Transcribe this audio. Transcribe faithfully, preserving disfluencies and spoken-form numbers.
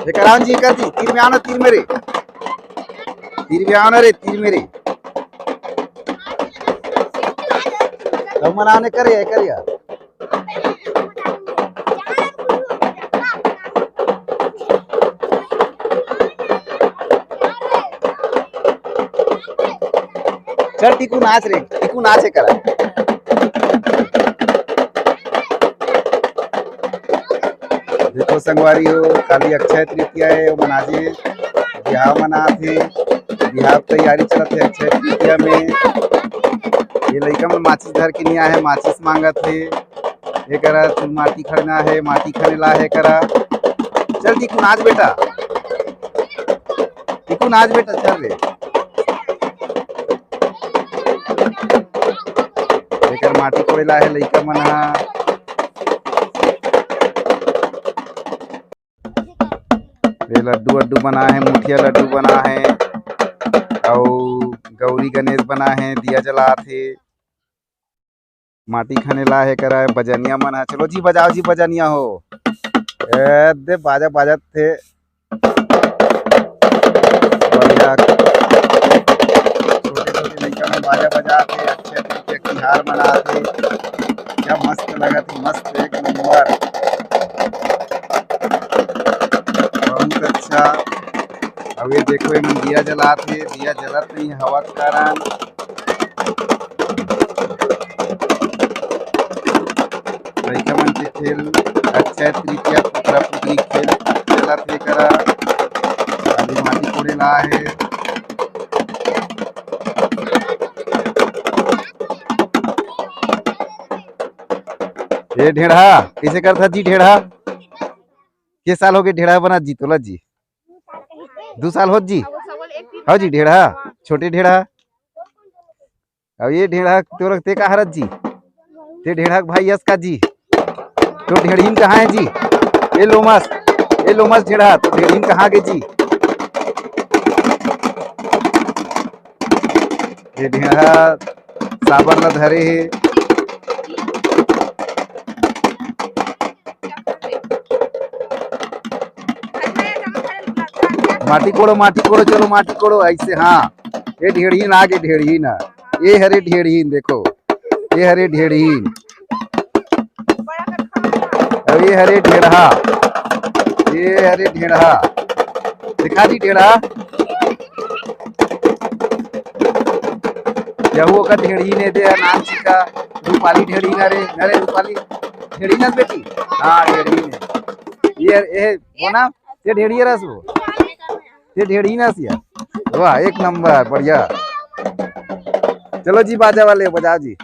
एकर आन जी, एकर जी, तीर में आना, तीर में रे। तीर में आना रे, तीर में रे। तो मनाने करे, करे यार। चल टीकू नाच रे, टीकू नाच हे करा। देखो संगवारी हो, काली अक्षय तृतीया हे, ओमन आजे बिहाव मनात हे, बिहाव के तैयारी चलत हे अक्षय तृतीया में। ये लइका मन माचिस धर के नइ आए हे, माचिस मांगत हे। एकरा चुन माटी खड़ना हे, माटी खने ला हे करा। चल टीकू नाच बेटा, टीकू नाच बेटा, चल रे। एकर माटी कोड़े ला हे लइका मन ह। ये लड्डू वड्डू बना हे, मुठिया लड्डू बना हे, अउ गौरी गणेश बना हे, दिया जलात हे। माटी खने ला हे करा हे बजनिया मन ह। चलो जी, बजाओ जी बजनिया हो। ए दे, बाजा बाजत हे। बढ़िया। छोटे छोटे लइका मन बाजा बजात हे, अक्षय तृतीया तिहार मनात हे। क्या मस्त लगत हे, मस्त, एक नंबर। बहुत अच्छा। अब ये देखो, ये मन दिया जलात हे, दिया जलत नहीं हे हवा के कारण। लइका मन के खेल, अक्षय तृतीया, पुतरा पुतरी खेल चलत हे करा। अभी माटी कोड़े ला हे। ये ढेढ़ा कइसे करथा जी? ढेढ़ा के साल होगे ढेढ़ा बना जी तोला जी? दू साल होत जी? हव जी, ढेढ़ा, छोटे ढेढ़ा। अब ये ढेढ़ा तोर ते का हरत जी? ते ढेढ़ा के भाई अस का जी? तो ढेढ़ीन कहाँ हे जी? ये लोमस, ये लोमस ढेढ़ा, तो ढेढ़ीन कहाँ गे जी? ये ढेढ़ा साबर ला धरे हे। माटी कोड़ो, माटी कोड़ो, चलो माटी कोड़ो, ऐसे, हाँ। ये ढेढ़ीन आगे, ढेढ़ीन आ। ये हरे ढेढ़ीन, देखो, ये हरे ढेढ़ीन। अब ये हरे ढेढ़ा, ये हरे ढेढ़ा, दिखा जी ढेढ़ा। यहू ओकर ढेढ़ीन ए दे, नाम चिका रूपाली ढेढ़ीन, अरे, अरे रूपाली ढेढ़ीन बेटी, हाँ ढेढ़ीन। ये, ये वो ना, ये ढेढ़ी रस वो, ये ढेढ़ीन अस या। वाह, एक नंबर, बढ़िया। चलो जी, बाजा वाले बजाओ जी।